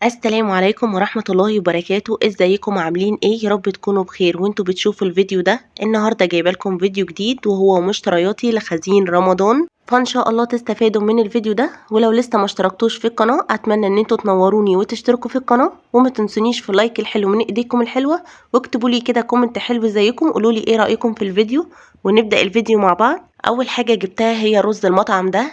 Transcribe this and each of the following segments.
السلام عليكم ورحمة الله وبركاته. ازيكم عاملين ايه؟ يا رب تكونوا بخير وانتوا بتشوفوا الفيديو ده. النهاردة جايبه لكم فيديو جديد وهو مشترياتي لخزين رمضان، فان شاء الله تستفادوا من الفيديو ده. ولو لسه ما اشتركتوش في القناة اتمنى ان انتوا تنوروني وتشتركوا في القناة، وما تنسونيش في like الحلو من ايديكم الحلوة، واكتبوا لي كده comment حلو زيكم، قولوا لي ايه رأيكم في الفيديو، ونبدأ الفيديو مع بعض. اول حاجة جبتها هي رز المطعم ده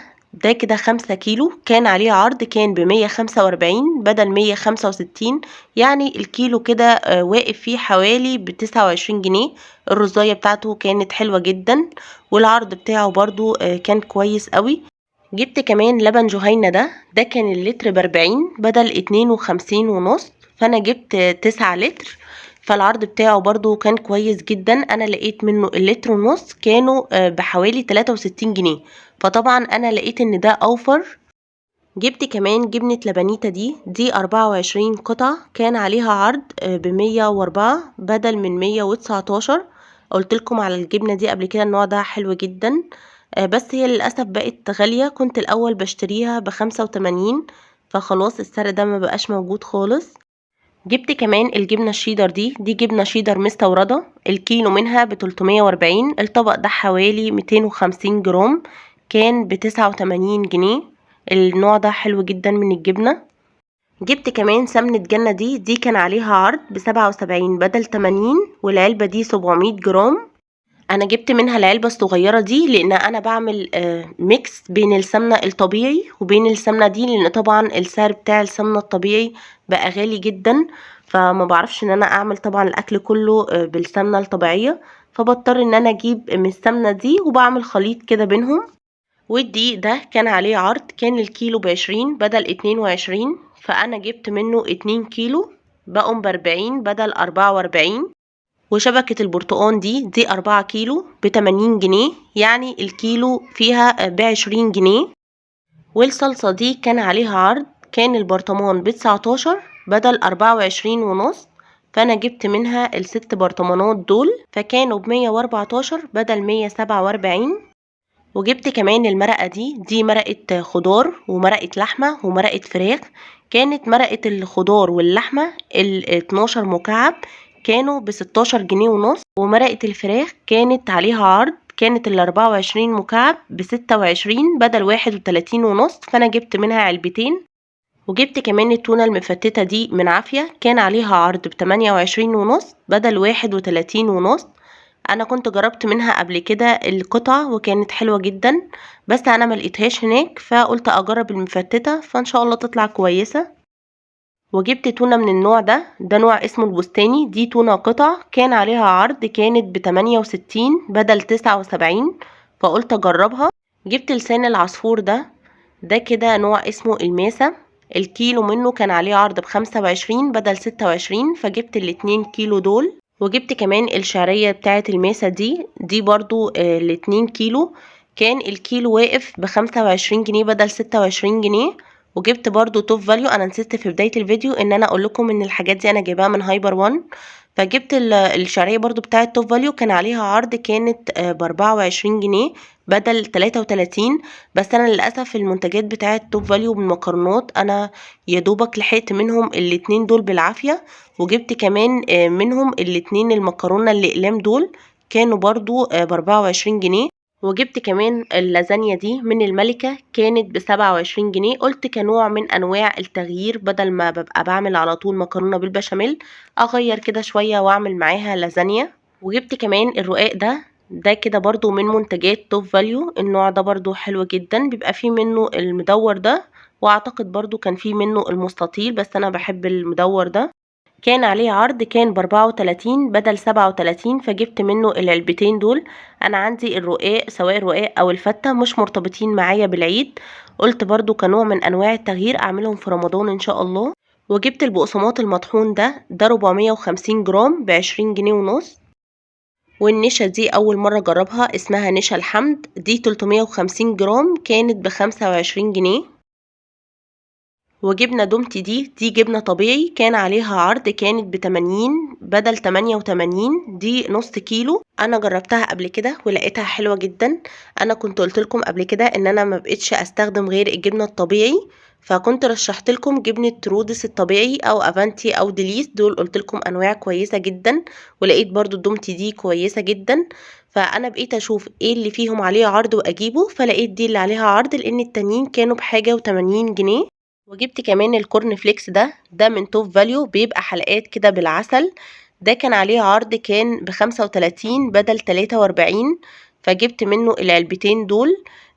كده 5 كيلو، كان عليه عرض، كان ب145 بدل 165، يعني الكيلو كده واقف فيه حوالي ب29 جنيه. الرزاية بتاعته كانت حلوة جدا، والعرض بتاعه برضو كان كويس قوي. جبت كمان لبن جهينة، ده كان اللتر ب40 بدل اتنين وخمسين ونص، فأنا جبت 9 لتر، فالعرض بتاعه برضو كان كويس جدا. أنا لقيت منه اللتر ونص كانوا بحوالي 63 جنيه، فطبعا أنا لقيت إن ده أوفر. جبت كمان جبنة لبنيتا دي 24 قطعة، كان عليها عرض ب104 بدل من 119. قلت لكم على الجبنة دي قبل كده، النوع ده حلو جدا، بس هي للأسف بقت غالية، كنت الأول بشتريها ب85، فخلاص السعر ده ما بقاش موجود خالص. جبت كمان الجبنة الشيدر دي جبنة شيدر مستوردة، الكيلو منها ب340، الطبق ده حوالي 250 جرام، كان ب89 جنيه. النوع ده حلو جدا من الجبنة. جبت كمان سمنة جنة، دي كان عليها عرض ب77 بدل 80، والعلبة دي 700 جرام. أنا جبت منها العلبة الصغيرة دي لأن أنا بعمل mix بين السمنة الطبيعي وبين السمنة دي، لأن طبعا السعر بتاع السمنة الطبيعي بقى غالي جدا، فما بعرفش إن أنا أعمل طبعا الأكل كله بالسمنة الطبيعية، فبضطر إن أنا أجيب من السمنة دي وبعمل خليط كده بينهم. والدقيق ده كان عليه عرض، كان الكيلو ب20 بدل 22، فأنا جبت منه 2 كيلو، بقوا ب40 بدل 44. وشبكة البرتقان دي 4 كيلو ب80 جنيه، يعني الكيلو فيها ب20 جنيه. والصلصة دي كان عليها عرض، كان البرطمان ب19 بدل أربعة وعشرين ونص، فأنا جبت منها ال6 برطمانات دول، فكانوا ب114 بدل 147. وجبت كمان المرقة دي مرقة خضار ومرقة لحمة ومرقة فراخ. كانت مرقة الخضار واللحمة 12 مكعب كانوا ب16 جنيه ونص، ومرقة الفراخ كانت عليها عرض، كانت 24 مكعب ب26 بدل 31 ونص، فأنا جبت منها علبتين. وجبت كمان التونة المفتتة دي من عافية، كان عليها عرض ب28 ونص بدل 31 ونص. أنا كنت جربت منها قبل كده القطع وكانت حلوة جدا، بس أنا ما لقيتهاش هناك، فقلت أجرب المفتتة، فإن شاء الله تطلع كويسة. وجبت تونة من النوع ده، ده نوع اسمه البستاني، دي تونة قطع، كان عليها عرض، كانت ب68 بدل 79، فقلت أجربها. جبت لسان العصفور ده كده نوع اسمه الماسة، الكيلو منه كان عليه عرض ب25 بدل 26، فجبت الاتنين كيلو دول. وجبت كمان الشعرية بتاعة الماسة دي برضو، الاتنين كيلو، كان الكيلو واقف ب25 جنيه بدل 26 جنيه. وجبت برضو توب فاليو، انا نسيت في بداية الفيديو ان انا اقول لكم ان الحاجات دي انا جايباها من هايبر وان، فجبت الشعرية برضو بتاعة توب فاليو كان عليها عرض، كانت ب24 جنيه بدل 33. بس انا للأسف المنتجات بتاعة توب فاليو بالمكرونات انا يا دوبك لحقت منهم الاتنين دول بالعافية. وجبت كمان منهم الاتنين المكرونة الاقلام دول، كانوا برضو ب24 جنيه. وجبت كمان اللازانيا دي من الملكة، كانت ب27 جنيه. قلت كنوع من أنواع التغيير، بدل ما ببقى بعمل على طول مكرونة بالبشاميل أغير كده شوية وأعمل معاها لازانيا. وجبت كمان الرقاق ده كده برضو من منتجات توب فاليو، النوع ده برضو حلو جدا، بيبقى فيه منه المدور ده، وأعتقد برضو كان فيه منه المستطيل، بس أنا بحب المدور ده. كان عليه عرض، كان ب34 بدل 37، فجبت منه العلبتين دول. أنا عندي الرقاق سواء الرقاق أو الفتة مش مرتبطين معايا بالعيد، قلت برضو كنوع من أنواع التغيير أعملهم في رمضان إن شاء الله. وجبت البقسماط المطحون ده 450 جرام ب20 جنيه ونص. والنشا دي أول مرة أجربها، اسمها نشا الحمد، دي 350 جرام، كانت ب25 جنيه. وجبنة دومتي دي جبنة طبيعي، كان عليها عرض، كانت ب80 بدل 88، دي نص كيلو. أنا جربتها قبل كده ولقيتها حلوة جدا. أنا كنت قلت لكم قبل كده إن أنا ما بقتش أستخدم غير الجبنة الطبيعي، فكنت رشحت لكم جبنة رودس الطبيعي او افانتي او ديليس، دول قلت لكم انواع كويسة جدا، ولقيت برضو الدومتي دي كويسة جدا. فانا بقيت اشوف ايه اللي فيهم عليه عرض واجيبه، فلقيت دي اللي عليها عرض لان التانيين كانوا بحاجة و80 جنيه. وجبت كمان ال corn flakes ده من توب فاليو، بيبقى حلقات كده بالعسل، ده كان عليه عرض كان ب35 بدل 43، فجبت منه العلبتين دول.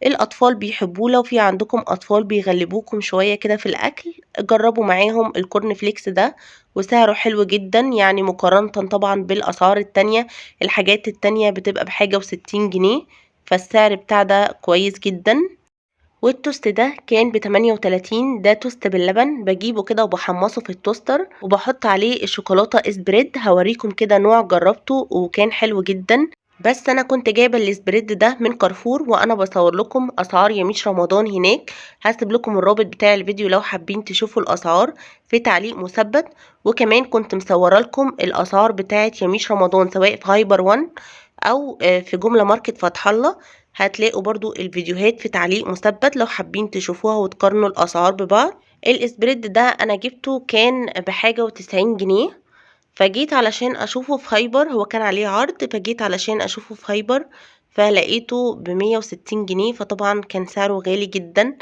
الأطفال بيحبوه، لو في عندكم أطفال بيغلبوكم شوية كده في الأكل جربوا معاهم ال corn flakes ده، وسعره حلو جدا يعني مقارنة طبعا بالأسعار التانية. الحاجات التانية بتبقى بحاجة وستين جنيه، فالسعر بتاع ده كويس جدا. والتوست ده كان ب38، ده توست باللبن، بجيبه كده وبحمصه في ال toaster وبحط عليه الشوكولاتة spread. هوريكم كده نوع جربته وكان حلو جدا، بس انا كنت جايبه ال spread ده من كارفور وانا بصور لكم اسعار يميش رمضان هناك. هسيب لكم الرابط بتاع الفيديو لو حابين تشوفوا الاسعار في تعليق مثبت. وكمان كنت مصوره لكم الاسعار بتاعه يميش رمضان سواء في هايبر وان او في جملة ماركت فتح الله، هتلاقوا برضو الفيديوهات في تعليق مثبت لو حابين تشوفوها وتقارنوا الاسعار ببعض. ال spread ده انا جبته كان بحاجة وتسعين جنيه، فجيت علشان اشوفه في هايبر، هو كان عليه عرض، فجيت علشان اشوفه في هايبر فلقيته ب160 جنيه، فطبعا كان سعره غالي جدا.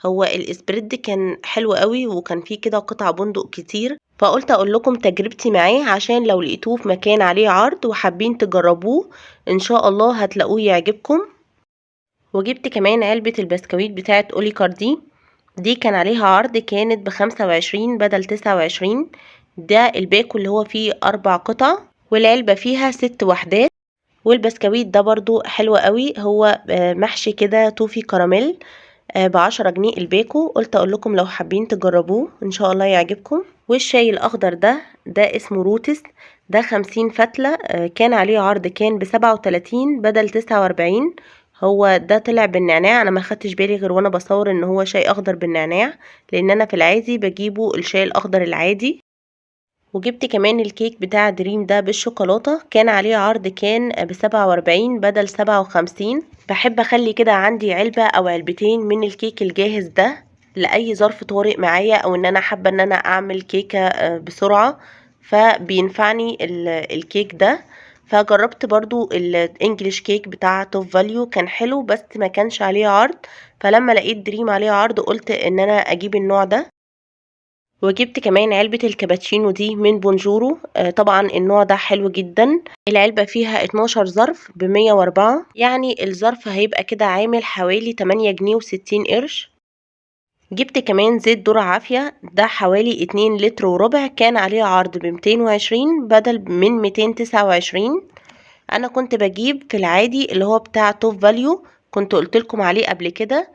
هو ال spread كان حلو قوي وكان فيه كده قطع بندق كتير، فقلت اقول لكم تجربتي معاه عشان لو لقيتوه في مكان عليه عرض وحابين تجربوه ان شاء الله هتلاقوه يعجبكم. وجبت كمان علبة البسكويت بتاعت اوليكار دي كان عليها عرض، كانت ب25 بدل 29. ده الباكو اللي هو فيه 4 قطع والعلبة فيها 6 وحدات. والبسكويت ده برضو حلو قوي، هو محشي كده توفي كراميل، ب10 جنيه الباكو. قلت اقول لكم لو حابين تجربوه ان شاء الله يعجبكم. والشاي الاخضر ده اسمه روتس، ده 50 فتلة، كان عليه عرض، كان ب37 بدل 49. هو ده طلع بالنعناع، انا ما خدتش بالي غير وانا بصور ان هو شاي اخضر بالنعناع، لان انا في العادي بجيبه الشاي الاخضر العادي. وجبت كمان الكيك بتاع دريم ده بالشوكولاتة، كان عليه عرض، كان ب47 بدل 57. بحب اخلي كده عندي علبة او علبتين من الكيك الجاهز ده لأي ظرف طارئ معايا، او ان انا حابة ان انا اعمل كيكة بسرعة، فبينفعني الكيك ده. فجربت برضو ال English cake بتاع توب فاليو، كان حلو بس ما كانش عليه عرض، فلما لقيت دريم عليه عرض قلت ان انا اجيب النوع ده. وجبت كمان علبة الكابتشينو دي من بونجورو، طبعا النوع ده حلو جدا. العلبة فيها 12 ظرف ب104، يعني الظرف هيبقى كده عامل حوالي 8 جنيه وستين قرش. جبت كمان زيت ذرة عافية، ده حوالي 2 لتر وربع، كان عليه عرض ب220 بدل من 229. انا كنت بجيب في العادي اللي هو بتاع توب فاليو، كنت قلت لكم عليه قبل كده،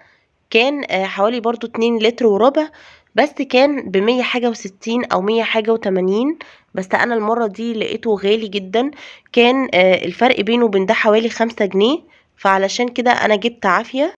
كان حوالي برضو 2 لتر وربع، بس كان بمية حاجة وستين او مية حاجة وتمانين، بس انا المرة دي لقيته غالي جدا، كان الفرق بينه وبين ده حوالي 5 جنيه، فعلشان كده انا جبت عافية.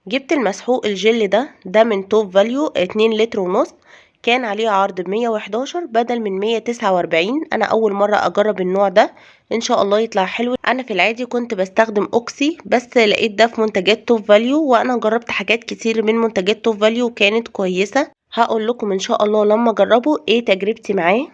جبت المسحوق الجل ده من توب فاليو 2 لتر ونص، كان عليه عرض ب111 بدل من 149. انا اول مرة اجرب النوع ده، ان شاء الله يطلع حلو. انا في العادي كنت بستخدم اوكسي، بس لقيت ده في منتجات توب فاليو، وانا جربت حاجات كتير من منتجات توب فاليو وكانت كويسة. هقول لكم ان شاء الله لما اجربه ايه تجربتي معاه.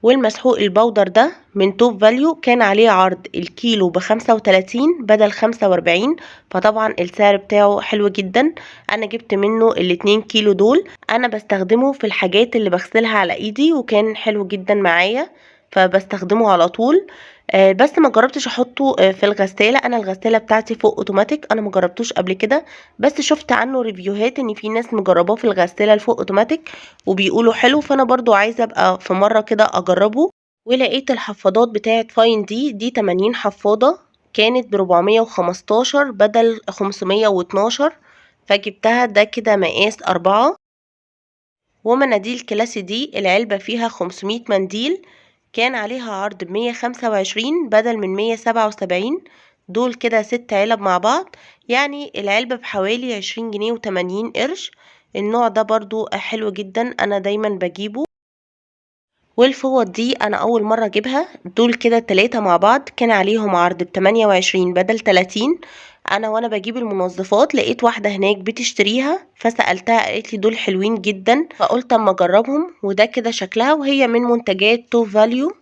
والمسحوق ال powder ده من توب فاليو كان عليه عرض الكيلو ب35 بدل 45، فطبعا السعر بتاعه حلو جدا. انا جبت منه الاتنين كيلو دول، انا بستخدمه في الحاجات اللي بغسلها على ايدي، وكان حلو جدا معايا فبستخدمه على طول. بس ما جربتش احطه في الغسالة، انا الغسالة بتاعتي فوق اوتوماتيك، انا ما جربتوش قبل كده، بس شفت عنه ريفيوهات ان في ناس مجرباه في الغسالة الفوق اوتوماتيك وبيقولوا حلو، فانا برضو عايزة ابقى في مرة كده اجربه. ولقيت الحفاضات بتاعت فاين دي 80 حفاضة، كانت ب415 بدل 512، فجبتها. ده كده مقاس 4. ومناديل كلاسي دي العلبة فيها 500 منديل، كان عليها عرض ب125 بدل من 177. دول كده 6 علب مع بعض، يعني العلبة بحوالي 20 جنيه وتمانين قرش. النوع ده برضو حلو جدا، انا دايما بجيبه. والفوط دي انا اول مرة اجيبها، دول كده 3 مع بعض، كان عليهم عرض ب28 بدل 30. انا وانا بجيب المنظفات لقيت واحدة هناك بتشتريها، فسألتها قالت لي دول حلوين جدا، فقلت اما اجربهم. وده كده شكلها، وهي من منتجات توب فاليو.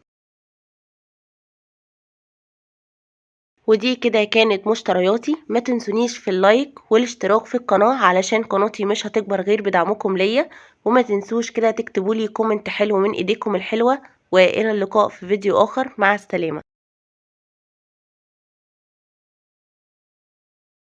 ودي كده كانت مشترياتي. ما تنسونيش في ال like والاشتراك في القناة، علشان قناتي مش هتكبر غير بدعمكم ليا. وما تنسوش كده تكتبولي comment حلو من ايديكم الحلوة. والى اللقاء في فيديو اخر، مع السلامة.